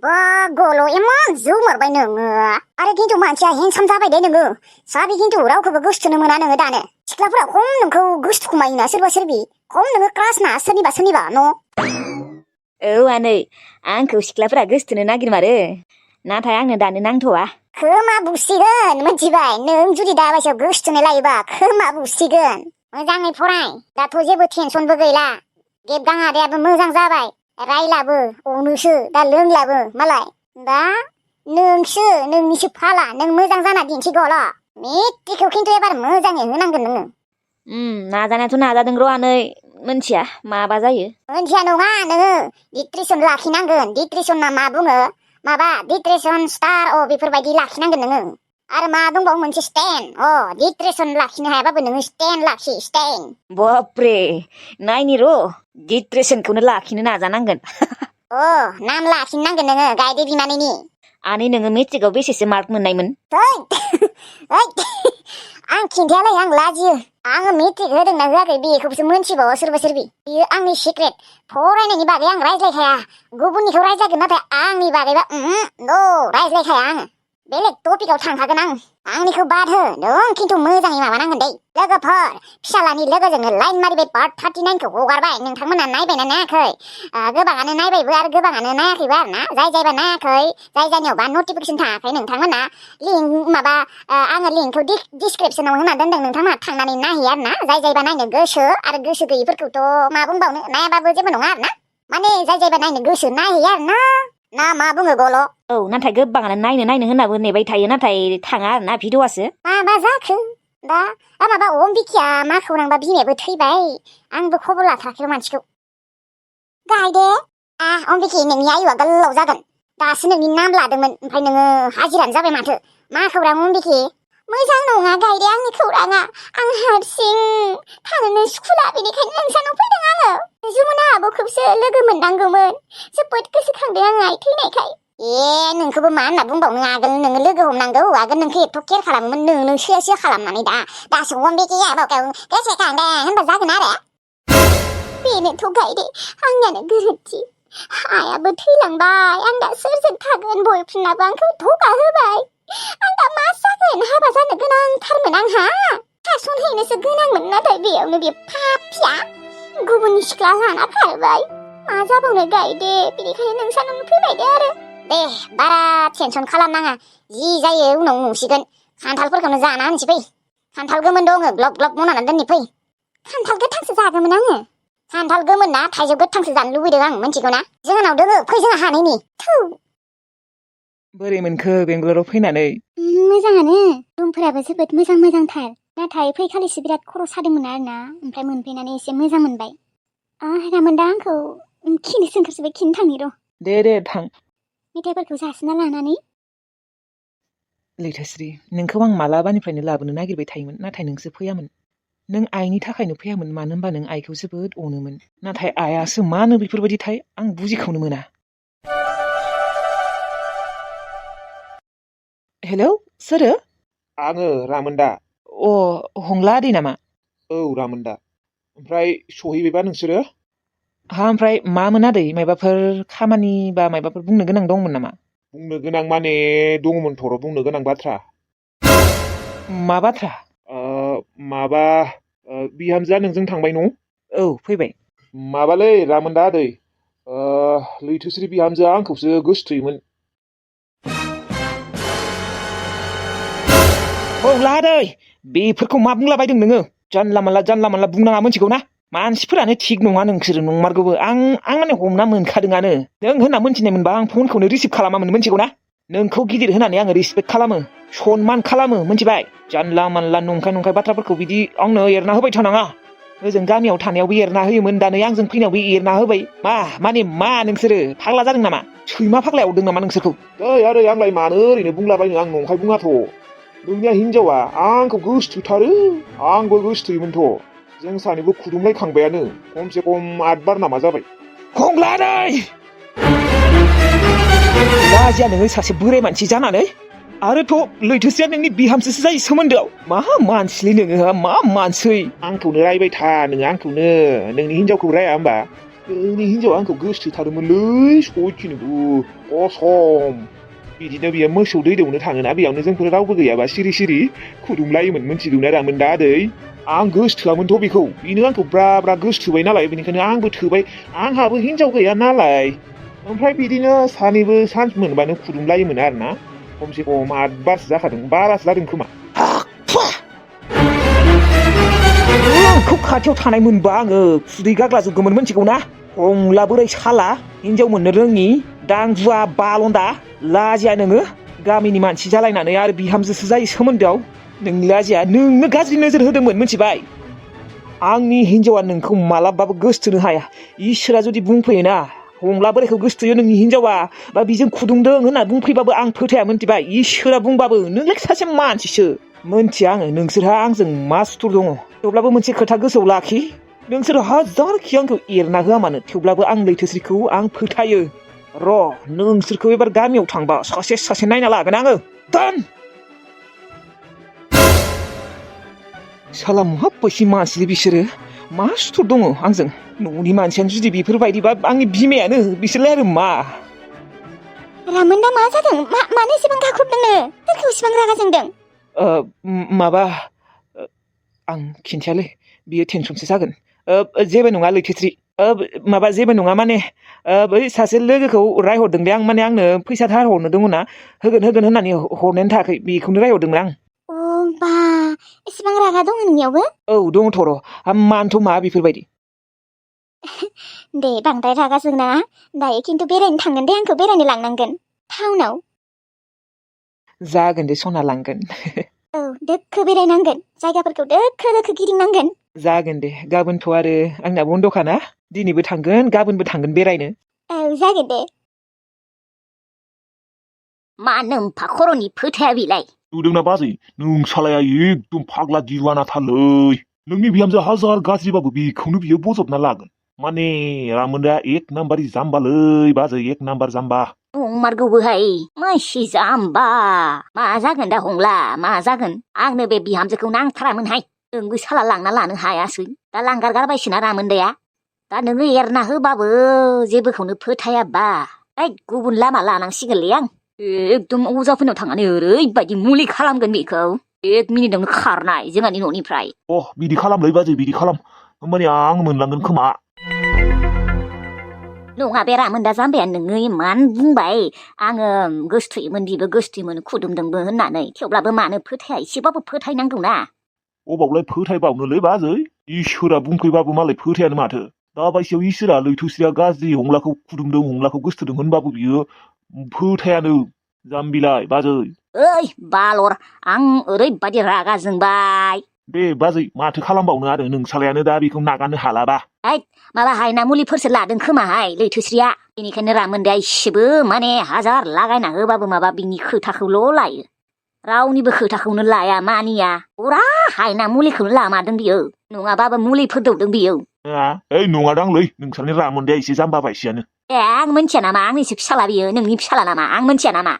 गल' इमान जौमारबाय नोङो आरो खिन्थु मानसिया हेंसाम जाबाय दे नोङो साबि खिन्थु रावखौबो गोसोथोनो मोना नोङो दानो सिख्लाफोरा खम नोंखौ गोसोथोखुमायोना सोरबा सोरबि खम नोङो क्लासना सोरनिबा न' औ आनै आंखौ सिख्लाफोरा गोसोथोनो नागिरमारो नाथाय आंनो दानो नांथ'वा खोमा बुसिगोन मिथिबाय नों जुदि दा बायसायाव गोसोथोनो लायोबा खोमा बुसिगोन मोजाङै फराय दाथ' जेबो टेनसनबो गैला गेबगां आदायाबो मोजां जाबाय रायलाबो अनोसो दा लोंलाबो मालाय दा नोंनिसो फाला नों मोजां जाना दिन्थिग'ल' मेट्रिकखौ खिन्थु एबार मोजाङै होनांगोन नोङो नाजानायाथ' नाजादों र' आनै मोनथिया माबा जायो मोनथिया नङा नोङो डिक्टेसन लाखिनांगोन डिक्टेसना मा बुङो माबा डिक्टेसन स्टार बेफोरबायदि लाखिनांगोन नोङो आरो मा दंबावो मोनसे स्टेन डिक्टेसन लाखिनो हायाबाबो नोङो स्टेन लाखि स्टेन बापरे नायनि र' डिक्टेसनखौनो लाखिनो नाजानांगोन नाम लाखिनांगोन नोङो गायदे बिमानैनि आनै नोङो मेट्रिकआव बेसेसो मार्क मोननायमोन आं खिन्थायालाय आं लाजियो आङो मेट्रिक होदोंना होआखै बेखौसो मोनथिबावो सोरबा सोरबि बेयो आंनि सिक्रेट फरायनायनि बागै आं रायज्लायखाया गुबुननिखौ रायज्लायगोन नाथाय आंनि बागैबा रायज्लायखाया आङो बेलेग टपिकआव थांखागोन आंनिखौ बाद हो नों खिन्थु मोजाङै माबानांगोन दै लोगोफोर फिसालानि लोगोजोंनो लाइन मारिबाय पार्ट 39खौ हगारबाय नोंथांमोना नायबायना नायाखै गोबाङानो नायबायबो आरो गोबाङानो नायाखैबो आरो ना जायबा नायाखै जायनियावबा नटिफिकेसन थाङाखै नोंथांमोना लिंक माबा आङो लिंकखौ डिसक्रिपसनाव होना दोनदों नोंथांमोना थांनानै नायहैयो आरो ना जायबा नायनो गोसो आरो गोसो गैयिफोरखौथ' मा बुंबावनो नायाबाबो जेबो नङा आरो ना माने जायबा नायनो गोसो नायहैयो आरो ना मा बुङो गल' नाथाय गोबाङानो नायनो होननाबो नेबाय थायो नाथाय थाङा आरो ना भिडिअ'आसो मा जाखो दा माबा अम्बिकाया मा खौरांबा बिमायाबो थैबाय आंबो खबर लाथाराखै मानसिखौ गायदे अम्बिके नोंनि आयुआ गोलाव जागोन दासो नोंनि नाम लादोंमोन ओमफ्राय नोङो हाजिरानो जाबाय माथो मा खौरां अम्बिके मोजां नङा गायदे आंनि खौराङा आं हारसिं थाङोनो स्कुला बेनिखायनो नोंसानाव फैदों आङो जमुना आब'खौसो लोगो मोननांगौमोन जोबोद गोसोखांदों आं आइ थैनायखाय नोंखौबो मा होनना बुंबावनो आगोल नोङो लोगो हमनांगौ आगोल नोंखौ एथ' केयार खालामोमोन नों सिया खालामनानै दासो अम्बिके आब'खौ गोसोखांदों होनबा जागोन आरो बेनोथ' गायदे आंनियानो गोरोन्थि आइयाबो थैलांबाय आं दा सोरजों थागोन बयफ्रेन्डआबो आंखौ धोखा होबाय आं दा मा जागोन हाबा जानो गोनांथारमोन आंहा खारसनहैनोसो गोनांमोन नाथाय बेयावनो बे पापिया गुबुननि सिख्ला लाना खारबाय मा जाबावनो गायदे बेनिखायनो नोंसानावनो फैबाय दे आरो दे बारा टेनसन खालामनाङा जि जायो उनाव नुसिगोन खान्थालफोरखौनो जाना होनसै फै खान्थाल गोमोन दङ ग्लब ग्लब बनानै दोननि फै खान्थाल गोथांसो जागौमोन आङो खान्थाल गोमोन ना थाइजौ गोथांसो जानो लुबैदों आं मिथिगौ ना जोंनाव दोङो फै जोंहा हानैनि बोरै मोनखो बेंगलराव फैनानै मोजाङानो रुमफोराबो जोबोद मोजांथार नाथाय फैखालिसो बिराद खर' सादोंमोन आरोना ओमफ्राय मोनफैनानै एसे मोजां मोनबाय रामोनदा आंखौ खिनो सोंखारजोब्बाय खिनो थांनि र' दे थां मेथाइफोरखौ जासिना लानानै लैथोश्री नोंखौ आं मालाबानिफ्रायनो लाबोनो नागिरबाय थायोमोन नाथाय नोंसो फैयामोन नों आइनि थाखायनो फैयामोन मानो होनबा नों आइखौ जोबोद अनोमोन नाथाय आइयासो मानो बेफोरबायदि थाय आं बुजिखौनो मोना हेलौ सोरो आङो रामोनदा हंला आदै नामा औ रामोनदा ओमफ्राय सहैबायबा नोंसोरो ओमफ्राय मामोन आदै मायबाफोर खामानि बा मायबाफोर बुंनो गोनां दंमोन नामा बुंनो गोनां माने दङमोन थर' बुंनो गोनां बाथ्रा मा बाथ्रा माबा बिहामजोआ नोंजों थांबाय न' औ फैबाय माबालै रामोनदा आदै लैथोश्री बिहामजोआ आंखौसो गोसोथोयोमोन हंला आदै बेफोरखौ मा बुंलाबायदों नोङो जानला मानला बुंनाङा मिथिगौ ना मानसिफोरानो थिग नङा नोंसोरो नंमारगौबो आं माने हमना मोनखादोंआनो नों होनना मोनथिनाय मोनबा आं फनखौनो रिसिभ खालामामोन मिथिगौ ना नोंखौ गिदिर होनानै आङो रिसपेक्ट खालामो सनमान खालामो मिथिबाय जानला मानला नंखाय बाथ्राफोरखौ बिदि आंनो एरना होबाय थानाङा ओजों गामियाव थानायावबो एरना होयोमोन दा नै आंजों फैनायावबो एरना होबाय मा नोंसोरो फाग्ला जादों नामा सैमा फाग्ला एवदों नामा नोंसोरखौ आरै आंलाय मानो ओरैनो बुंलाबायनो आं नंखाय बुङाथ' नोंनिया हिनजावा आंखौ गोसोथोथारो आंबो गोसोथोयोमोनथ' जों सानैबो खुदुमलायखांबायानो खमसे खम 8 बार नामा जाबाय हंला आदै लाजिया नोङो सासे बोराय मानसि जानानै आरोथ' लैथोश्रीया नोंनि बिहामजोसो जायो सोमोन्दोआव मा मानसिलै नोङो मा मानसै आंखौनो रायबाय था नोङो आंखौनो नोंनि हिनजावखौ राया होमबा नोंनि हिन्जावा आंखौ गोसोथोथारोमोनलै सयथिनोबो कसम बिदिनो बियो मोसौ दै दौनो थाङोना बेयावनो जोंफोर रावबो गैयाबा सिरि सिरि खुदुमलायोमोन मिथिगौना रामोनदा आदै आं गोसोथोआमोनथ' बेखौ बेनो आंखौ ब्रा ब्रा गोसोथोबाय नालाय बेनिखायनो आंबो थोबाय आंहाबो हिन्जाव गैया नालाय ओमफ्राय बिदिनो सानैबो सान्स मोनबानो खुदुमलायोमोन आरोना खमसे खम 8 बारसो जाखादों बारासो जादों खोमा आंखौ खाथियाव थानाय मोनबा आङो खुदै गाग्ला जोबगौमोन मिथिगौ ना हंला बोराय साला हिन्जाव मोननो रोङि दांजुवा बालन्दा लाजिया नोङो गामिनि मानसि जालायनानै आरो बिहामजोसो जायो सोमोन्दोआव नोंनि लाजिया नोंनो गाज्रि नोजोर होदोंमोन मिथिबाय आंनि हिन्जावा नोंखौ मालाबाबो गोसोथोनो हाया इसोरा जुदि बुंफैयोना हंला बोरायखौ गोसोथोयो नोंनि हिन्जावा बा बिजों खुदुमदों होनना बुंफैबाबो आं फोथाया मिथिबाय इसोरा बुंबाबो नोंलाय सासे मानसिसो मोनथिया आङो नोंसोरहा आंजों मा सुथुर दङ थेवब्लाबो मोनसे खोथा गोसोआव लाखि नोंसोर हाजारखि आंखौ एरना होआ मानो थेवब्लाबो आं लैथोस्रिखौ आं फोथायो र' नोंसोरखौ एबार गामियाव थांबा सासे सासे नायना लागोन आङो दान साला महाब्बायसि मानसिलै बिसोरो मा सुथुर दङ आंजों न'नि मानसियानो जुदि बेफोरबायदिबा आंनि बिमायानो बिसोरलाय आरो मा रामोनदा मा जादों मानो एसेबां गाख्रबदों नो सोरखौ एसेबां रागा जोंदों माबा आं खिन्थायालै बियो टेनसनसो जागोन जेबो नङा लैथोस्रि माबा जेबो नङा माने बै सासे लोगोखौ रायहरदोंलै आं माने आंनो फैसा धार हरनो दङ ना होगोन होननानै हरनायानो थायाखै बेखौनो रायहरदोंमोन आं बा एसेबां रागा दं नोंनियावबो औ दङथ' र' मानोथ' मा बेफोरबायदि दे बांद्राय रागा जोंनाङा दायो खिन्थु बेरायनो थांगोन दे आंखौ बेरायनो लांनांगोन टाउनाव जागोन दे सना लांगोन औ दोखो बेरायनांगोन जायगाफोरखौ दोखो गिदिंनांगोन जागोन दे गाबोनथ' आरो आंना बन्द'खाना दिनैबो थांगोन गाबोनबो थांगोन बेरायनो औ जागोन दे मा नोम्फा खर'नि फोथाया बेलाय नुदोंना बाजै नोंसालाया एकदम फाग्ला दिवानाथारलै नोंनि बिहामजो हाजार गाज्रिबाबो बेखौनो बियो बजबना लागोन माने रामोनदा एक नाम्बार जाम्बालै बाजै एक नाम्बार जाम्बा नंमारगौबोहाय मानसि जाम्बा मा जागोन दा हंला मा जागोन आंनो बे बिहामजोखौ नांथारामोनहाय नोंबो साला लांना लानो हायासै दा लांगारगारबायसोना रामोनदाया दा नोङो एरना होबाबो जेबोखौनो फोथायाबा गुबुन लामा लानांसिगोनलै आं एकदम अजाफोरनाव थांनानै ओरैबायदि मुलि खालामगोन बेखौ 1 मिनिटावनो खारनाय जोंहानि न'निफ्राय बिदि खालामलै बाजै बिदि खालाम होमबानि आं मोनलांगोन खोमा नङा बे रामोनदा जाम्बाया नोङो इमान बुंबाय आङो गोसोथोयोमोन बिबो गोसोथोयोमोन खुदुमदोंबो होननानै थेवब्लाबो मानो फोथाया एसेबाबो फोथायनांगौना अबावलाय फोथायबावनोलै बाजै इसोरा बुंफैबाबो मालाय फोथायानो माथो दाबायसेयाव इसोरा लैथोस्रिया गाज्रि हंलाखौ खुदुमदों हंलाखौ गोसोथोदों होनबाबो बियो फोथायानो जाम्बिलाय बाजै ओइ बालर आं ओरैबायदि रागा जोंबाय दे बाजै माथो खालामबावनो आरो नोंसालायानो दा बेखौ नागारनो हालाबा माबा हायना मुलिफोरसो लादों खोमाहाय लैथोस्रिया बेनिखायनो रामोनदाया इसेबो माने हाजार लागायना होबाबो माबा बिनि खोथाखौल' लायो रावनिबो खोथाखौनो लाया मानिया फुरा हायना मुलिखौनो लामारदों बियो नङाबाबो मुलिफोर दौदों बियो नङादांलै नोंसानि रामोनदाया एसे जाम्बा बायसियानो आं मोनथिया नामा आंनिसो फिसाला बियो नोंनि फिसाला नामा आं मोनथिया नामा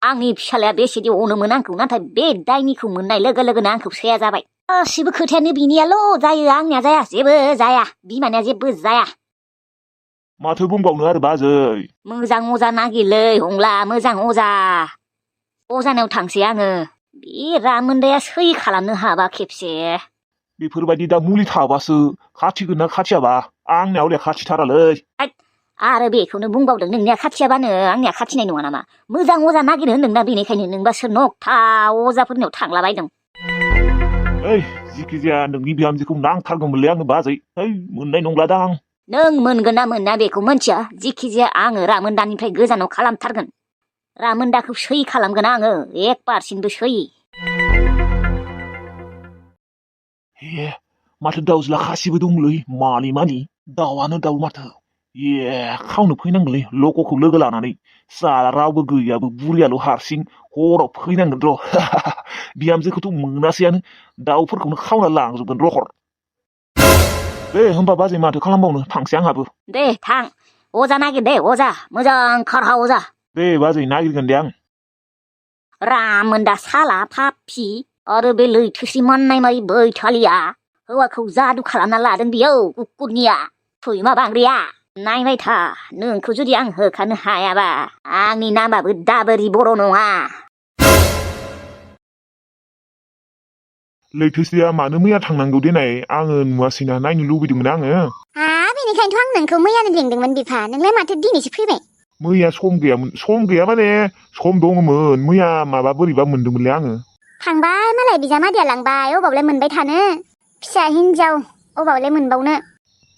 आंनि फिसालाया बेसेदि अनोमोन आंखौ नाथाय बे दायनिखौ मोननाय लोगो लोगोनो आंखौ सेया जाबाय गासिबो खोथायानो बिनियाल' जायो आंनिया जाया जेबो जाया बिमानिया जेबो जाया माथो बुंबावनो आरो बाजै मोजां अजा नागिरलै हंला मोजां अजानाव थांसै आङो बे रामोनदाया सै खालामनो हाबा खेबसे बेफोरबायदि दा मुलि थाबासो खाथिगोन ना खाथियाबा आंनिया हले खाथिथारालै आरो बेखौनो बुंबावदों नोंनिया खाथियाबानो आंनिया खाथिनाय नङा नामा मोजां अजा नागिर होनदोंना बेनिखायनो नोंबा सोर नगथा अजाफोरनियाव थांलाबायदों जिखि जाया नोंनि बिहामजोखौ नांथारगौमोनलै आङो बाजै मोननाय नंलादां आं नों मोनगोन ना मोना बेखौ मोनथिया जिखि जाया आङो रामोनदानिफ्राय गोजानाव खालामथारगोन रामोनदाखौ सै खालामगोन आङो 1% सै माथो दाउज्ला खासिबो दंलै मानि दाउआनो दाउ माथो खावनो फैनांगोनलै लक'खौ लोगो लानानै साला रावबो गैयाबो बुरियाल' हारसिं हराव फैनांगोन र' बिहामजोखौथ' मोनासैयानो दाउफोरखौनो खावना लांजोबगोन रखर दे होमबा बाजै माथो खालामबावनो थांसै आंहाबो दे थां अजा नागिर दे अजा मोजां खारहा अजा दे बाजै नागिरगोन दे आं रामोनदा साला पापि आरो बे लैथोस्रि माननाय माइ बैथालिया हौवाखौ जादु खालामना लादों बियो कुकुरनिया फुइमा बांग्रिया नायबाय था नोंखौ जुदि आं होखानो हायाबा आंनि नामाबो दाबोरि बर' नङा। लैथोसेया मानो मैया थांनांगौ देनाय आङो नुवासैना नायनो लुबैदोंमोन आङो। बेनिखायनोथ' आं नोंखौ मैयानो लिंदोंमोन बिफा नोंलाय माथो दिनैसो फैबाय। मैया सम गैयामोन सम गैया माने सम दङमोन मैया माबा बोरैबा मोनदोंमोनलै आङो। थांबाय मालाय बिजामादैया लांबाय अबावलाय मोनबाय थानो फिसा हिनजाव अबावलाय मोनबावनो।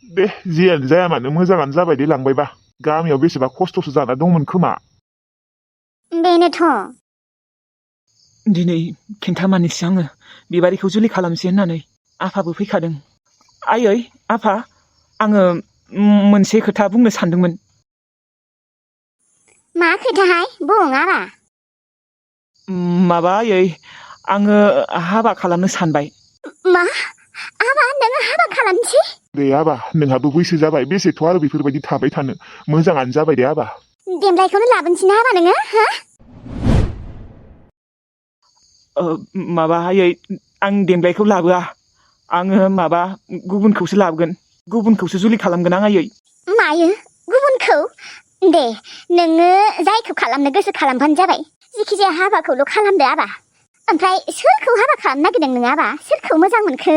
दे जियानो जाया मानो मोजाङानो जाबाय दे लांबायबा गामियाव बेसेबा खस्थ'सो जाना दंमोन खोमा। बेनोथ'। दिनै खिन्थामानिसै आङो बिबारिखौ जुलि खालामसै होननानै आफाबो फैखादों। आयै आफा आङो मोनसे खोथा बुंनो सानदोंमोन। मा खोथाहाय बुं आबा। माबा आयै आङो हाबा खालामनो सानबाय। मा आबा नोङो हाबा खालामसै? दे आबा नोंहाबो बैसो जाबाय बेसेथ' आरो बेफोरबायदि थाबाय थानो मोजाङानो जाबाय दे आबा। देमलायखौनो लाबोनोसै ना आबा नोङो हो? माबा आयै आं देमलायखौ लाबोआ आङो माबा गुबुनखौसो लाबोगोन गुबुनखौसो जुलि खालामगोन आं आयै। मायो गुबुनखौ? दे नोङो जायखौ खालामनो गोसो खालामबानो जाबाय जिखिजाया हाबाखौल' खालामदो आबा। ओमफ्राय सोरखौ हाबा खालामनो नागिरदों नों आबा सोरखौ मोजां मोनखो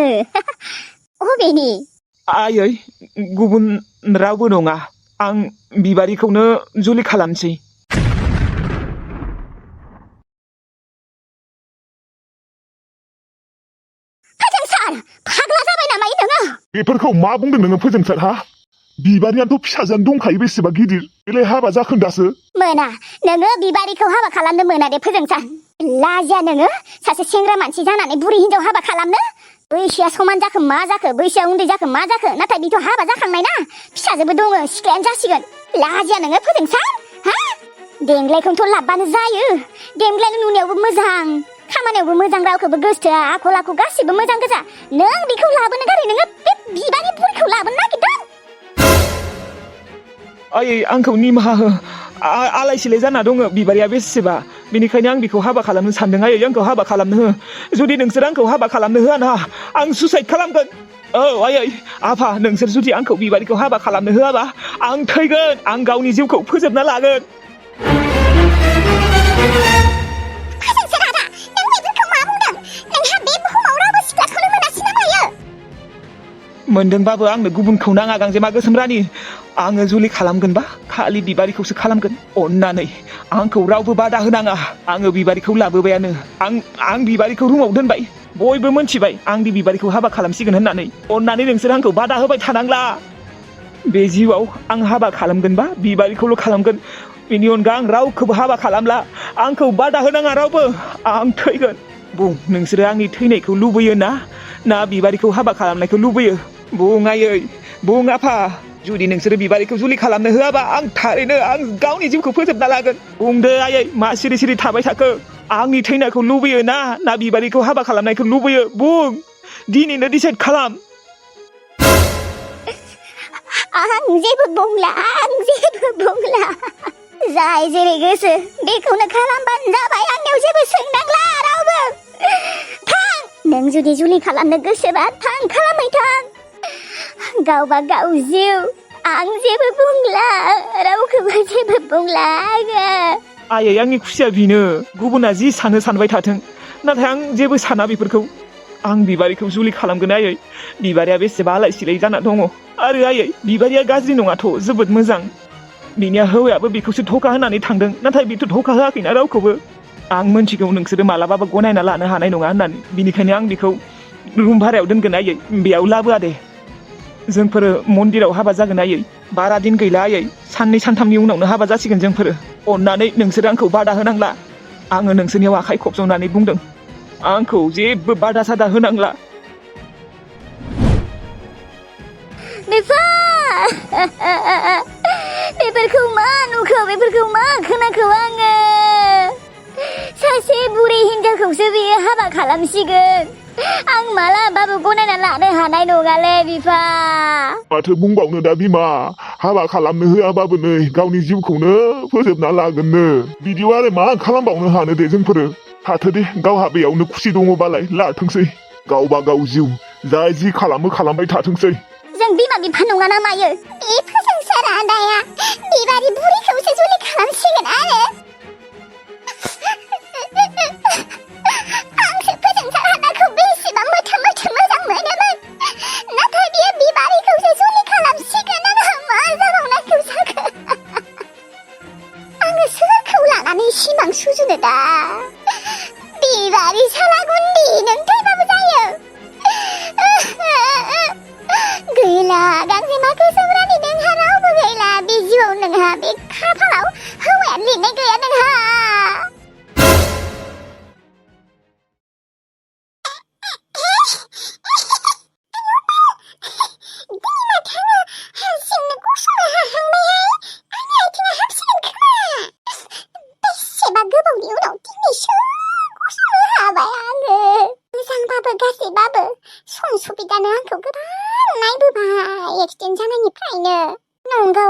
अबेनि? आयै गुबुन रावबो नङा आं बिबारिखौनो जुलि खालामसै। फोजोंसार फाग्ला जाबाय नामा नोङो? बेफोरखौ मा बुंदों नोङो फोजोंसार हा? बिबारियानोथ' फिसाजोआनो दंखायो बेसेबा गिदिर बेलाय हाबा जाखोन्दासो। मोना नोङो बिबारिखौ हाबा खालामनो मोना दे फोजोंसार। लाजिया नोङो सासे सेंग्रा मानसि जानानै बुरि हिनजाव हाबा खालामनो? बैसोआ समान जाखो मा जाखो बैसोआ उन्दै जाखो मा जाखो नाथाय बिथ' हाबा जाखांनाय ना फिसाजोबो दङ सिख्लायानो जासिगोन। लाजिया नोङो फोजोंसार हा? देंग्लायखौनोथ' लाबबानो जायो देंग्लायनो नुनायावबो मोजां खामानियावबो मोजां रावखौबो गोसथोआ आखल आखु गासिबो मोजां गोजा। नों बेखौ लाबोनो गारै नोङो बे बिबारि बुरिखौ लाबोनो नागिरदों? आयै आंखौ निमाहा हो आलाय सिलाय जाना दङ बिबारिया बेसेबा बेनिखायनो आं बेखौ हाबा खालामनो सानदों आयै आंखौ हाबा खालामनो हो। जुदि नोंसोर आंखौ हाबा खालामनो होआ ना आं सुसाइद खालामगोन। औ आयै आफा नोंसोर जुदि आंखौ बिबारिखौ हाबा खालामनो होआबा आं थैगोन आं गावनि जिउखौ फोजोबना लागोन। फोजोंसार आदा नों बेफोरखौ मा बुंदों? नोंहा बे बुहुमाव रावबो सिख्लाखौनो मोनासै ना मायो? मोनदोंबाबो आंनो गुबुनखौ नाङा गांजेमा गोसोम रानि आङो जुलि खालामगोनबा खालि बिबारिखौसो खालामगोन अननानै आंखौ रावबो बादा होनाङा। आङो बिबारिखौ लाबोबायानो आं बिबारिखौ रुमाव दोनबाय बयबो मोनथिबाय आंदि बिबारिखौ हाबा खालामसिगोन होननानै अननानै नोंसोर आंखौ बादा होबाय थानांला। बे जिउआव आं हाबा खालामगोनबा बिबारिखौल' खालामगोन बेनि अनगा आं रावखौबो हाबा खालामला। आंखौ बादा होनाङा रावबो आं थैगोन। बुं नोंसोरो आंनि थैनायखौ लुबैयो ना बिबारिखौ हाबा खालामनायखौ लुबैयो? बुं आयै बुं आफा जुदि नोंसोरो बिबारिखौ जुलि खालामनो होआबा आं थारैनो आं गावनि जिउखौ फोजोबना लागोन। बुंदो आयै मा सिरि सिरि थाबाय थाखो? आंनि थैनायखौ लुबैयो ना बिबारिखौ हाबा खालामनायखौ लुबैयो? बुं दिनैनो डिसाइड खालाम। आं जेबो बुंला जाय जेरै गोसो बेखौनो खालामबानो जाबाय आंनियाव जेबो सोंनांला रावबो। थां नों जुदि जुलि खालामनो गोसोबा थां खालामबाय थां गावबा गाव जिउ आं जेबो बुंला रावखौबो जेबो बुंला आङो। आयै आंनि खुसिया बेनो गुबुना जि सानो सानबाय थाथों नाथाय आं जेबो साना बेफोरखौ। आं बिबारिखौ जुलि खालामगोन आयै बिबारिया बेसेबा आलाय सिलाय जाना दङ आरो आयै बिबारिया गाज्रि नङाथ' जोबोद मोजां। बिनिया हौवायाबो बेखौसो धोखा होनानै थांदों नाथाय बेथ' धोखा होआखैना रावखौबो। आं मोनथिगौ नोंसोरो मालाबाबो गनायना लानो हानाय नङा होननानै बिनिखायनो आं बेखौ रुम भारायाव दोनगोन आयै बेयाव लाबोआ दे। जोंफोरो मन्दिराव हाबा जागोन आयै बारा दिन गैला आयै साननै सानथामनि उनावनो हाबा जासिगोन जोंफोरो। अननानै नोंसोरो आंखौ बादा होनांला। आङो नोंसोरनियाव आखाइ खबज'नानै बुंदों आंखौ जेबो बादा सादा होनांला। बिफा बेफोरखौ मा नुखो बेफोरखौ मा खोनाखो आङो? सासे बुरै हिनजावखौसो बियो हाबा खालामसिगोन। आं मालाबाबो गनायना लानो हानाय नङालै बिफा। माथो बुंबावनो दा बिमा हाबा खालामनो होआबाबो नै गावनि जिउखौनो फोजोबना लागोननो बिदियाव आरो मा खालामबावनो हानो दे जोंफोरो। थाथो दे गावहा बेयावनो खुसि दङबालाय लाथोंसै गावबा गाव जिउ जाय जि खालामो खालामबाय थाथोंसै। जों बिमा बिफा नङा ना मायो बे फोजोंसार आदाया बिबारि बुरिखौसो जुलि खालामसिगोन आरो आंसो फोजोंसार आदाखौ बेसेबां मोथो मोजां मोनोमोन नाथाय बियो बिबारिखौसो जुलि खालामसिगोन आंहा मा जाबावनांगौ जाखो आङो सोरखौ लानानै सिमां सुजुनो दा बिबारि सालागुन्दि नों थैबाबो जायो गैला गांजेमा गोसोमरानि नोंहा रावबो गैला बे जिउआव नोंहा बे खाफालाव हौवायानो लिरनाय गैया नोंहा बेसेबा गोबावनि उनाव दिनैसो गसंनो हाबाय आङो मोजांबाबो गाज्रिबाबो सनसुबिदानो आंखौ गोबां नायबोबाय एक्सिडेन्ट जानायनिफ्रायनो नंगौ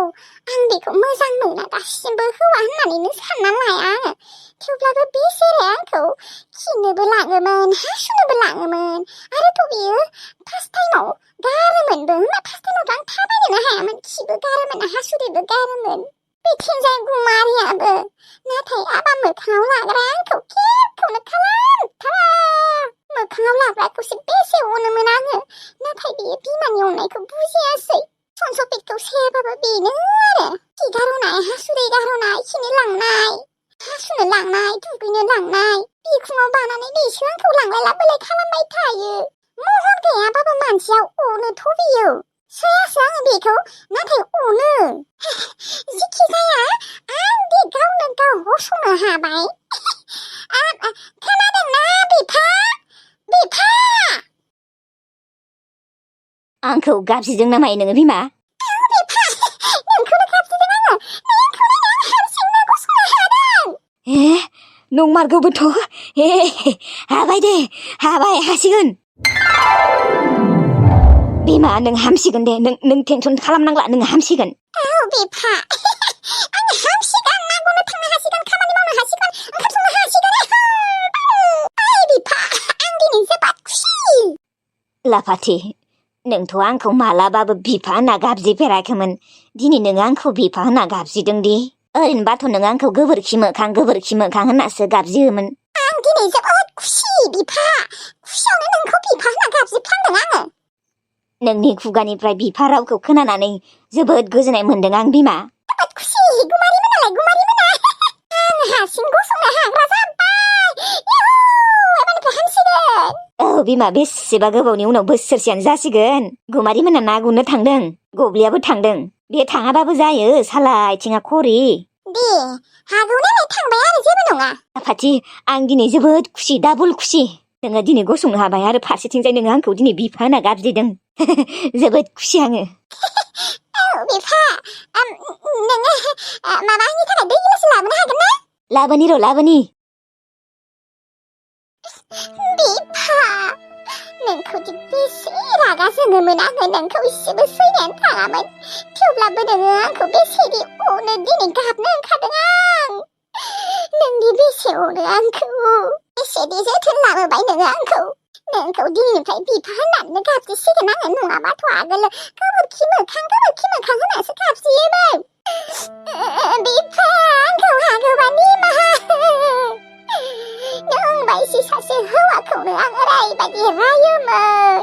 आं बेखौ मोजां मोना दासिमबो हौवा होननानैनो सानना लाया आङो थेवब्लाबो बे जेरै आंखौ खिनोबो लाङोमोन हासुनोबो लाङोमोन आरोथ' बियो फार्स्ट टाइमाव गारोमोनबो फार्स्ट टाइमावथ' आं थाबायनोनो हायामोन खिबो गारोमोन हासुदैबो गारोमोन बेथिंजाय गुमारियाबो नाथाय आबा मोखाङाव लाग्रा आंखौ केरखौनो खालामथारा मोखाङाव लाग्राखौसो बेसे अनोमोन आङो नाथाय बियो बिमानि अननायखौ बुजियासै सनसपितखौ सेयाबाबो बेनो आरो खि गार'नाय हासुदै गार'नाय खिनो लांनाय हासुनो लांनाय दुगैनो लांनाय बिखुङाव बानानै बेसो आंखौ लांलाय लाबोलाय खालामबाय थायो महर गैयाबाबो मानसिया अनोथ' बियो सैयासो आङो बेखौ नाथाय अनो जिखि जाया आं बे गावनो गाव गसंनो हाबाय खोनादोंना बिफा बिफा आंखौ गाबज्रिदों ना मायो नोङो बिमा बिफा नोंखौनो गाबज्रिदों आङो नोंखौनो आं हारसिंनो गसंनो हादों नंमारगौबोथ' हाबाय दे हाबाय हासिगोन बिमा नों हामसिगोन दे नों टेनसन खालामनांला नों हामसिगोन औ बिफा आं हामसिगोन ना गुरनो थांनो हासिगोन खामानि मावनो हासिगोन ओंखाम संनो हासिगोन ओइ बिफा आं दिनै जोबोद खुसि लाफाथि नोंथ' आंखौ मालाबाबो बिफा होनना गाबज्रिफेराखैमोन दिनै नोङो आंखौ बिफा होनना गाबज्रिदों दि ओरैनोबाथ' नों आंखौ गोबोरखि मोखां होननासो गाबज्रियोमोन आं दिनै जोबोद खुसि बिफा खुसियावनो नोंखौ बिफा होनना गाबज्रिफ्लांदों आङो नोंनि खुगानिफ्राय बिफा रावखौ खोनानानै जोबोद गोजोननाय मोनदों आं बिमा जोबोद खुसि गुमारिमोना आं हारसिं गसंनो हाग्रा जाबाय एबारनिफ्राय हामसिगोन औ बिमा बेसेबा गोबावनि उनाव बोसोरसेयानो जासिगोन गुमारि मोना ना गुरनो थांदों गब्लियाबो थांदों बे थाङाबाबो जायो साला आथिङा खरि दे हागौ नालाय थांबाय आरो जेबो नङा लाफाथि आं दिनै जोबोद खुसि डाबल खुसि नोङो दिनै गसंनो हाबाय आरो फारसेथिंजाय नोङो आंखौ दिनै बिफा होनना गाबज्रिदों जोबोद खुसि आङो औ बिफा नोङो माबा आंनि थाखाय दै गिलास लाबोनो हागोन ना लाबोनि र' लाबोनि बिफा नोंखौदि बेसे रागा जोङोमोन आङो नोंखौ इसेबो सैनायानो थाङामोन थेवब्लाबो नोङो आंखौ बेसेदि अनो दिनै गाबनो ओंखारदों आं नोंदि बेसे अनो आंखौ बेसेदि जोथोन लाबोबाय नोङो आंखौ नोंखौ दिनैनिफ्राय बिफा होननानै गाबज्रिसिगोन आङो नङाबाथ' आगोल गोबोरखि मोखां होननासो गाबज्रियोमोन बिफा आंखौ हागौबा निमाहा नों बायदि सासे हौवाखौनो आं ओरैबायदि रायोमोन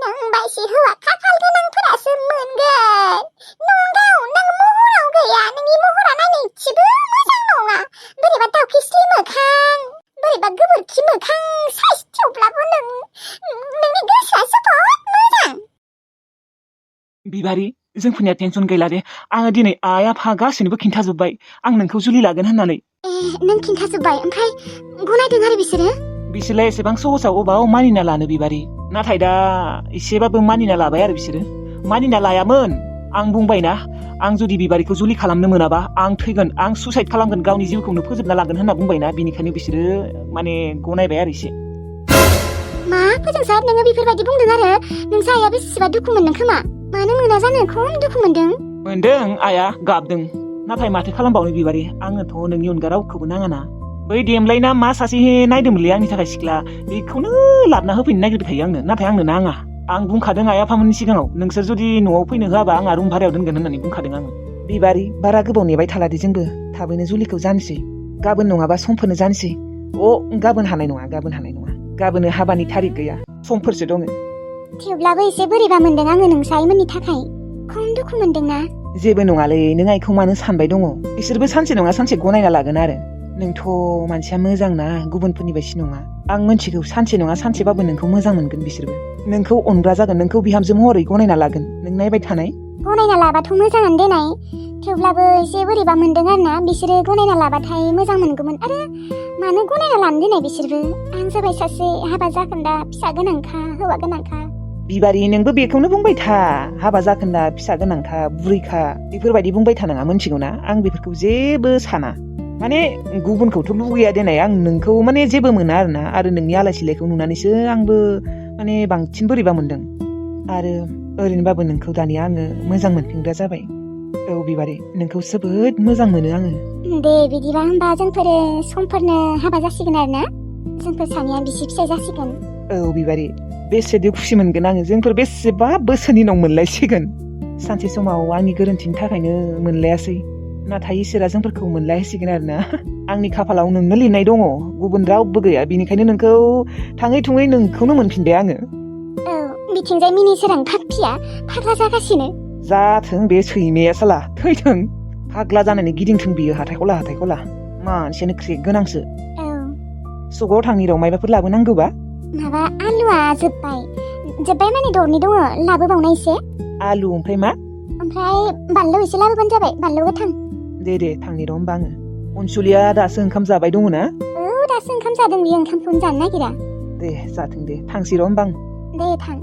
नों बायदि हौवा खाफाल गोनांफोरासो मोनगोन नंगौ नों महराव गैया नोंनि महरा नायनो इसेबो मोजां नङा बोरैबा दावखिस्लि मोखां बोरैबा गोबोरखि मोखां साइज थेवब्लाबो नोंनि गोसोआ जोबोद मोजां बिबारि जोंफोरनिया टेनसन गैला दे आङो दिनै आइ आफा गासैनोबो खिन्थाजोब्बाय आं नोंखौ जुलि लागोन होननानै नों खिन्थाजोब्बाय ओमफ्राय गनायदों आरो बिसोरलाय एसेबां सहसाव अबाव मानिना लानो बिबारि नाथाय दा एसेबाबो मानिना लाबाय आरो बिसोरो मानिना लायामोन आं बुंबायना आं जुदि बिबारिखौ जुलि खालामनो मोनाबा आं थैगोन आं सुसाइड खालामगोन गावनि जिउखौनो फोजोबना लागोन होनना बुंबायना बिनिखायनो बिसोरो माने गनायबाय आरो एसे मा फोजोंसार नोङो बेफोरबायदि बुंदों आरो नोंसा आइया बेसेबा दुखु मोनदों खोमा मानो मोना जानो खम दुखु मोनदों आइया गाबदों नाथाय माथो खालामबावनो बिबारि आङोथ' नोंनि अनगा रावखौबो नाङाना बै देमलायना मा सासे नायदोंमोनलै आंनि थाखाय सिख्ला बेखौनो लाबना होफैनो नागिरबाय थायो आंनो नाथाय आंनो नाङा आं बुंखादों आइ आफामोननि सिगाङाव नोंसोर जुदि न'आव फैनो होआबा आंहा रुम भारायाव दोनगोन होननानै बुंखादों आङो बिबारि बारा गोबाव नेबाय थालादि जोंबो थाबैनो जुलिखौ जानोसै गाबोन नङाबा समफोरनो जानोसै गाबोन हानाय नङा गाबोनो हाबानि थारिख गैया समफोरसो दङ थेवब्लाबो एसे बोरैबा मोनदों आङो नोंसाइमोननि थाखाय खम दुखु मोनदोंना जेबो नङालै नों आइखौ मानो सानबाय दङ बिसोरबो सानसे नङा सानसे गनायना लागोन आरो नोंथ' मानसिया मोजां ना गुबुनफोरनि बायदि नङा आं मिथिगौ सानसे नङा सानसेबाबो नोंखौ मोजां मोनगोन बिसोरबो नोंखौ अनग्रा जागोन नोंखौ बिहामजो महरै गनायना लागोन नों नायबाय थानाय गनायना लाबाथ' मोजाङानो देनाय थेवब्लाबो एसे बोरैबा मोनदों आरोना बिसोरो गनायना लाबाथाय मोजां मोनगौमोन आरो मानो गनायना लानो देनाय बिसोरबो आं जाबाय सासे हाबा जाखोन्दा फिसा गोनांखा हौवा गोनांखा बिबारि नोंबो बेखौनो बुंबाय था हाबा जाखोन्दा फिसा गोनांखा बुरैखा बेफोरबायदि बुंबाय थानाङा मोनथिगौना आं बेफोरखौ जेबो साना माने गुबुनखौथ' लुगैया देनाय आं नोंखौ माने जेबो मोना आरोना आरो नोंनि आलाय सिलायखौ नुनानैसो आंबो माने बांसिन बोरैबा मोनदों आरो ओरैनोबाबो नोंखौ दानिया आङो मोजां मोनफिनग्रा जाबाय औ बिबारि नोंखौ जोबोद मोजां मोनो आङो दे बिदिबा होमबा जोंफोरो समफोरनो हाबा जासिगोन आरोना जोंफोर सानैया बिसि फिसाय जासिगोन औ बिबारि बेसेदि खुसि मोनगोन आङो जोंफोर बेसेबा बोसोरनि उनाव मोनलायसिगोन सानसे समाव आंनि गोरोन्थिनि थाखायनो मोनलायासै नाथाय इसोरा जोंफोरखौ मोनलायसिगोन आरोना आंनि खाफालाव नोंनो लिरनाय दङ गुबुन रावबो गैया बिनिखायनो नोंखौ थाङै थुङै नोंखौनो मोनफिनबाय आङो औ बिथिंजाय मिनि सोरां फाग्ला जागासिनो जाथों बे सैमाया साला थैथों फाग्ला जानानै गिदिंथों बियो हाथायखला मानसियानो क्रेक गोनांसो औ सगाव थांनिराव मायबाफोर लाबोनांगौबा माबा आलुआ जोब्बाय माने दरनै दङ लाबोबावनाय एसे आलु ओमफ्राय मा ओमफ्राय बानलु एसे लाबोबानो जाबाय बानलु गोथां दे थांनि र' होमबा आङो अनसुलिया दासो ओंखाम जाबाय दङ ना औ दासो ओंखाम जादों बियो ओंखामखौनो जानो नागिरा दे जाथों दे थांसै र' होमबा आं दे थां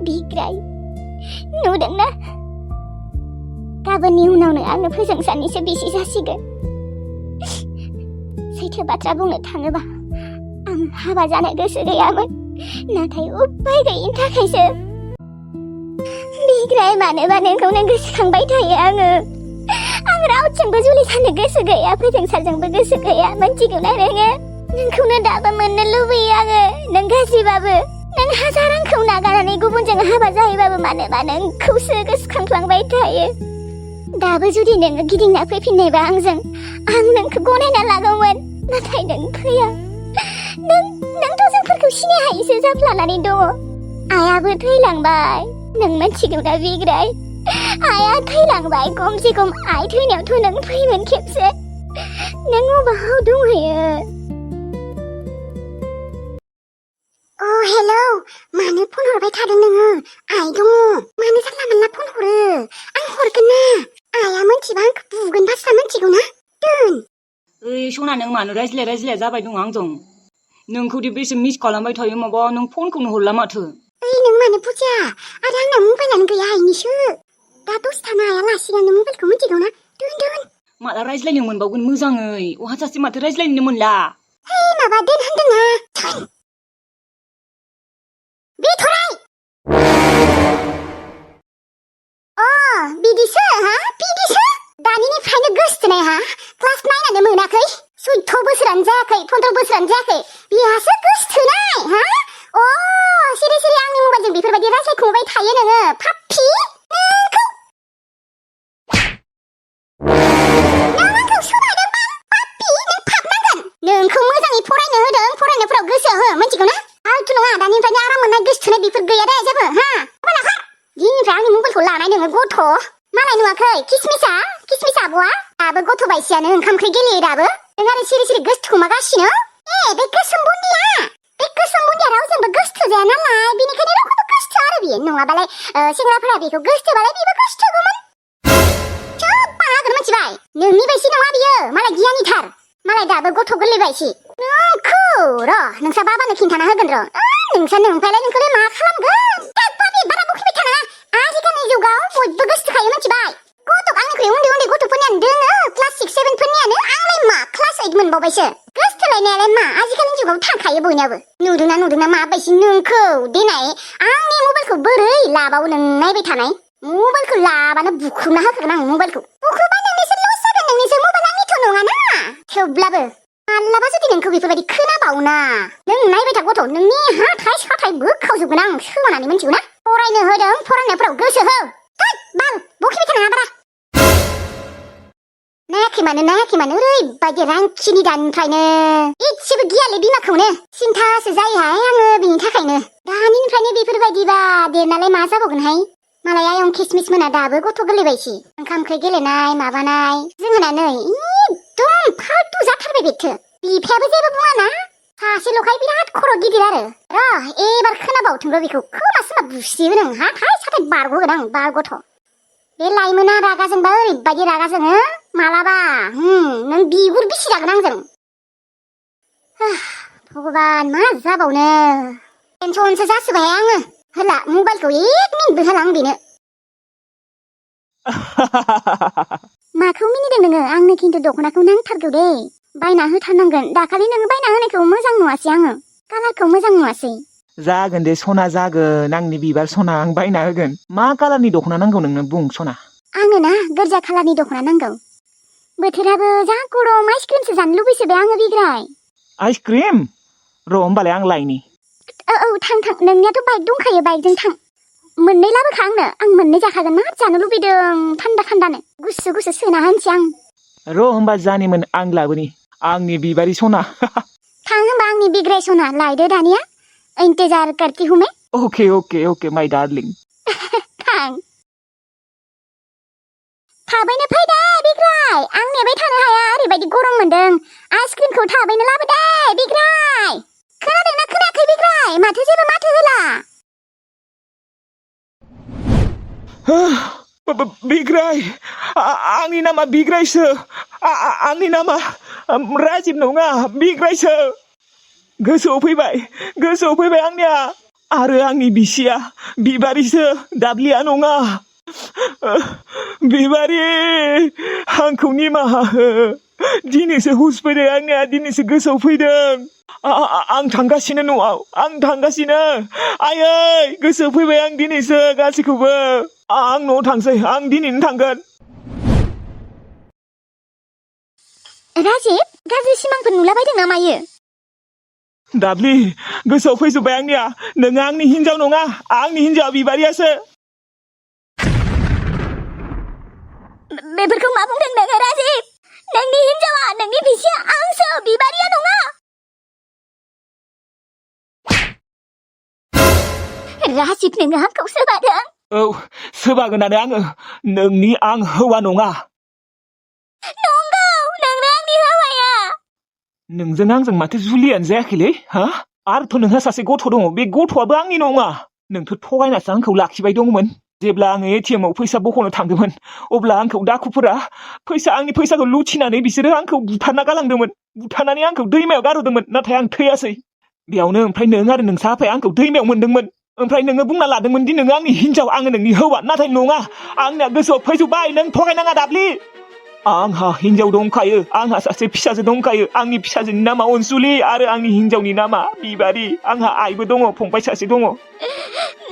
बिग्राय नुदोंना गाबोननि उनावनो आङो फोजोंसानिसो बिसि जासिगोन सैथो बाथ्रा बुंनो थाङोबा आं हाबा जानो गोसो गैयामोन नाथाय उपाय गैयिनि थाखायसो बिग्राय मानोबा नोंखौनो गोसोखांबाय थायो आं रावजोंबो जुलि जानो गोसो गैया फोजोंसारजोंबो गोसो गैया मिथिगौना नोङो नोंखौनो दाबो मोननो लुबैयो आङो नों गाज्रिबाबो नों हाजार आंखौ नागारनानै गुबुनजों हाबा जायोबाबो मानोबा नोंखौसो गोसोखांफ्लांबाय थायो दाबो जुदि नोङो गिदिंना फैफिननायबा आंजों आं नोंखौ गनायना लागौमोन नाथाय नों फैया नोंथ' जोंफोरखौ सिनाय हायैसो जाफ्लानानै दङ आइयाबो थैलांबाय नों मिथिगौना बिग्राय आइया थैलांबाय खमसे खम आइ थैनायावथ' नों फैमोन खेबसे नों अबाव दंहैयो हेलौ मानो फन हरबाय थादों नोङो आइ दङ मानो जानला मोनला फन हरो आं हरगोन ना आइया मिथिबा आंखौ बुगोन बाथ्रा मिथिगौ ना दोन ओइ सना नों मानो रायज्लाय जाबाय दं आंजों नोंखौदि बेसे मिस खालामबाय थायो माबा नों फनखौनो हरला माथो ओइ नों मानो बुजिया आरो आंना मबाइलानो गैया आइनिसो दा दसे थाना आइया लासिगोन नों मबाइलखौ मिथिगौ ना दोन माला रायज्लायनो मोनबावगोन मोजाङै अहा सासे माथो रायज्लायनो मोनला है माबा दोन होनदोंना बिथराय बिदिसो दानिनिफ्रायनो गोसथोनाय क्लास 9 मोनाखै 14 बोसोरानो जायाखै 15 बोसोरानो जायाखै बिहासो गोसथोनाय सिरि आंनि मबाइलजों बेफोरबायदि रायज्लायखुमाबाय थायो नोङो पाप्पि नोंखौ सोलायदोंबा पाप्पि नों फाबनांगोन नोंखौ मोजाङै फरायनो होदों फरायनायफोराव गोसो हो मिथिगौ ना आलथु नङा दानिफ्रायनो आराम मोननाय गोसथोनाय बेफोर गैया दे जेबो दिनैनिफ्राय आंनि मबाइलखौ लानाय नोङो गथ' मालाय नुवाखै किसमिसा आब'आ दाबो गथ' बायसियानो ओंखाम ओंख्रि गेलेयो दाबो नों आरो सिरि गोसथोखौ मा गासिनो बे गोसोम बुन्दिया रावजोंबो गोसथो जाया नालाय बेनिखायनो रावखौबो गोसथो आरो बियो नङाबालाय सेंग्राफोरा बेखौ गोसथोबालाय बेबो गोसथोगौमोन सोब बाहागोन मिथिबाय नोंनि बायसि नङा बियो मालाय गियानिथार मालाय दाबो गथ' गोरलै बायसि नोंखौ नोंसा बाबानो खिन्थाना होगोन नोंफ्रायलाय नोंखौलाय मा खालामगोन बारा बुखिबाय थानाङा आजिखालिनि जुगाव बयबो गोसथोखायो मिथिबाय आंनिख्रुइ उन्दै गथ'फोरनियानो दोङो क्लास 6, 7 फोरनियानो आंलाय मा क्लास 8 मोनबावबायसो गोसथोलायनायालाय मा आजिखालिनि जुगाव थाखायो बयनाबो नुदोंना माबायसि नोंखौ देनाय आंनि मबाइलखौ बोरै लाबावो नों नायबाय थानाय मबाइलखौ लाबानो बुख्रुबना होखागोन आं मबाइलखौ बुख्रुबा नोंनिसो लस जागोन नोंनिसो मबाइल आंनिथ' नङाना थेवब्लाबो मालाबा जुदि नोंखौ बेफोरबायदि खोनाबावना नों नायबाय था गथ' होननानै मिथिगौ ना फरायनो होदों फरायनायफोराव गोसो हो थोद बाल बखिबाय थानाङा बारा नायाखै मानो ओरैबायदि रांखिनि दानिफ्रायनो इसेबो गियालै बिमाखौनो सिन्थासो जायोहाय आङो बिनि थाखायनो दानिफ्रायनो बेफोरबायदिबा देरनालाय मा जाबावगोनहाय मालाय आयं किसमिस मोना दाबो गथ' गोरलैबायसि ओंखाम ओंख्रि गेलेनाय माबानाय जोंहाना नै एकदम फाल्तु जाथारबाय बेथो बिफायाबो जेबो बुङाना सासेल'खाय बिराद खर' गिदिर आरो एबार खोनाबावथोंबो बेखौ खोमा सोमा बुसिगोन नों हाथाय साथाय बारग'गोन आं बार गथ' बे लाइमोना रागा जोंबा ओरैबायदि रागा जोङो मालाबा नों बिगुर बिसिजागोन आंजों भगबान मा जाबावनो टेनसनसो जासोबाय आङो होला मबाइलखौ 1 मिनिटबो होला आं बेनो माखौ मिनिदों नोङो आंनो खिन्थु दख'नाखौ नांथारगौ दे बायना होथारनांगोन दाखालि नोङो बायना होनायखौ मोजां नुवासै आङो कालारखौ मोजां नुवासै जागोन दे सना जागोन आंनि बिबार सना आं बायना होगोन मा कालारनि दख'ना नांगौ नोंनो बुं सना आंनो ना गोरजा खालारनि दख'ना नांगौ बोथोराबो जा गरम आइसक्रिमसो जानो लुबैसोबाय आङो बिग्राय आइसक्रिम र' होमबालाय आं लायनि औ थां नोंनियाथ' बाइक दंखायो बाइकजों थां मोननै लाबोखा आं मोननै जाखागोन मा जानो लुबैदों थान्दानो गुसु सोना होनसै आं र' होमबा जानिमोन आं लाबोनि आंनि बिबारि सना थां होमबा आंनि बिग्राय सना लायदो दानिया इन्तेजार करती हूं मैं अके माय डार्लिं थां थाबैनो फै दे बिग्राय आं नेबाय थानो हाया ओरैबायदि गरम मोनदों आइसक्रिमखौ थाबैनो लाबो दे बिग्राय खोनादोंना खोनायाखै बिग्राय माथो जेबो माथो होला बिग्राय आंनि नामा बिग्रायसो आंनि नामा राजिब नङा बिग्रायसो गोसोआव फैबाय आंनिया आरो आंनि बिसिया बिबारिसो दाब्लिया नङा बिबारि आंखौ निमाहा हो दिनैसो हुस फैदों आंनिया दिनैसो गोसोआव फैदों आं थांगासिनो न'आव आयै गोसोआव फैबाय आं दिनैसो गासैखौबो आं न'आव थांसै आं दिनैनो थांगोन राजिब गाज्रि सिमांफोर नुलाबायदों ना मायो दाब्लि गोसोआव फैजोब्बाय आंनिया नोङो आंनि हिनजाव नङा आंनि हिनजाव बिबारियासो बेफोरखौ मा बुंदों नोङो राजिब नोंनि हिनजावा नोंनि बिसिया आंसो बिबारिया नङा राजिब नोङो आंखौ सोबादों औ सोबागोनानो आङो नोंनि आं हौवा नङा नंगौ नोंनो आंनि हौवाया नोंजों आंजों माथो जुलियानो जायाखैलै हा आरोथ' नोंहा सासे गथ' दङ बे गथ'आबो आंनि नङा नोंथ' थगायनासो आंखौ लाखिबाय दंमोन जेब्ला आङो एटिएमआव फैसा बख'नो थांदोंमोन अब्ला आंखौ दाखुफोरा आंनि फैसाखौ लुथिनानै बिसोरो आंखौ बुथारना गालांदोंमोन बुथारनानै आंखौ दैमायाव गारहरदोंमोन नाथाय आं थैयासै बेयावनो ओमफ्राय नों आरो नोंसा आफाया आंखौ दैमायाव मोनदोंमोन ओमफ्राय नोङो बुंना लादोंमोन दि नोङो आंनि हिनजाव आङो नोंनि हौवा नाथाय नङा आंनिया गोसोआव फैजोब्बाय नों थगायनाङा दाब्लि आंहा हिनजाव दंखायो आंहा सासे फिसाजो दंखायो आंनि फिसाजोनि नामा अनसुलि आरो आंनि हिनजावनि नामा बिबारि आंहा आइबो दङ फंबाय सासे दङ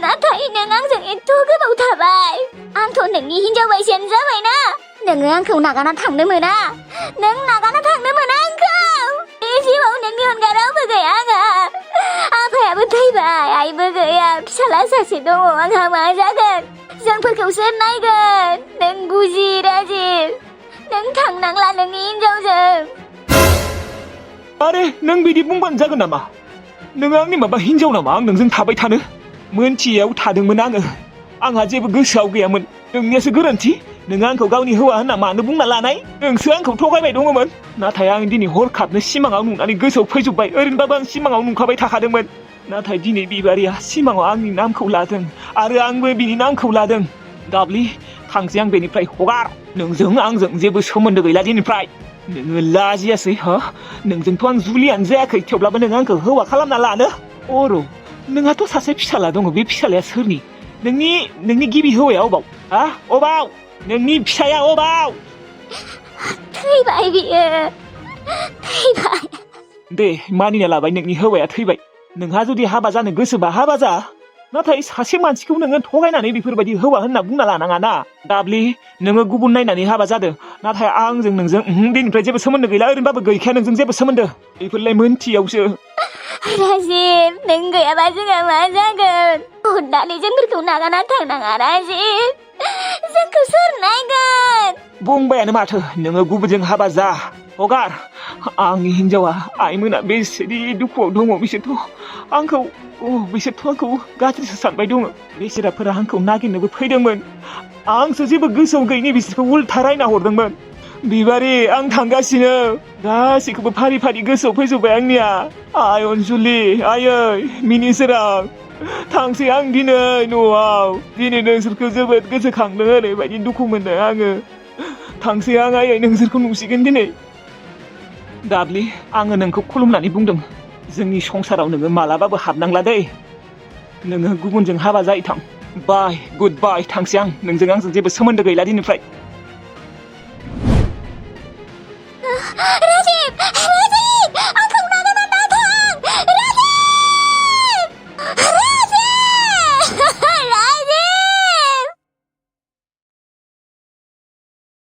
नाथाय नों आंजों एथ' गोबाव थाबाय आंथ' नोंनि हिनजाव बायदियानो जाबायना नोङो आंखौ नागारना थांनो मोना नों नागारना थांनो मोना आंखौ बे जिउआव नोंनि अनगा रावबो गैया आंहा आफायाबो थैबाय आइबो गैया फिसाला सासे दङ आंहा मा जागोन जोंफोरखौ सोर नायगोन नों बुजि राजिब नों थांनांला नोंनि हिनजावजों आरे नों बिदि बुंबानो जागोन नामा नों आंनि माबा हिनजाव नामा आं नोंजों थाबाय थानो मोनथियाव थादोंमोन आंहा जेबो गोसोआव गैयामोन नोंनियासो गोरोन्थि नों आंखौ गावनि हौवा होनना मानो बुंना लानाय नोंसो आंखौ थगायबाय दङमोन नाथाय आं दिनै हरखाबनो सिमाङाव नुनानै गोसोआव फैजोब्बाय ओरैनोबाबो आं सिमाङाव नुखाबाय थाखादोंमोन नाथाय दिनै बिबारिया सिमाङाव आंनि नामखौ लादों आरो आंबो बिनि नामखौ लादों दाब्लि थांसै आं बेनिफ्राय हगार नोंजों आंजों जेबो सोमोन्दो गैला दिनैफ्राय नोङो लाजियासै नोंजोंथ' आं जुलियानो जायाखै थेवब्लाबो नों आंखौ हौवा खालामना लानो नोंहाथ' सासे फिसाला दङ बे फिसालाया सोरनि नोंनि गिबि हौवाया अबाव नोंनि फिसाया अबाव थैबाय बियो थैबाय दे मानिना लाबाय नोंनि हौवाया थैबाय नोंहा जुदि हाबा जानो गोसोबा हाबा जा नाथाय सासे मानसिखौ नोङो थगायनानै बेफोरबायदि हौवा होनना बुंना लानाङा ना दाब्लि नोङो गुबुन नायनानै हाबा जादों नाथाय आंजों नोंजों दिनैनिफ्राय जेबो सोमोन्दो गैला ओरैनोबाबो गैखाया नोंजों जेबो सोमोन्दो बेफोरलाय मोनथियावसो राजिब नों गैयाबा जोंहा मा जागोन अननानै जोंफोरखौ नागारना थांनाङा राजिब जोंखौ सोर नायगोन बुंबायानो माथो नोङो गुबुनजों हाबा जा हगार आंनि हिनजावा आइमोना बेसेदि दुखुआव दङ बिसोरथ' आंखौ गाज्रिसो सानबाय दङ बेसोराफोरा आंखौ नागिरनोबो फैदोंमोन आंसो जेबो गोसोआव गैयिनि बिसोरखौ उल्था रायना हरदोंमोन बिबारि आं थांगासिनो गासैखौबो फारि फारि गोसोआव फैजोब्बाय आंनिया आइ अनसुलि आयै मिनिसोरां थांसै आं दिनै न'आव दिनै नोंसोरखौ जोबोद गोसोखांदों ओरैबायदि दुखु मोनदों आङो थांसै आं आयै नोंसोरखौ नुसिगोन दिनै दाब्लि आङो नोंखौ खुलुमनानै बुंदों जोंनि संसाराव नोङो मालाबाबो हाबनांला दै नोङो गुबुनजों हाबा जाहैथां बाय गुड बाय थांसै आं नोंजों आंजों जेबो सोमोन्दो गैला दिनैनिफ्राय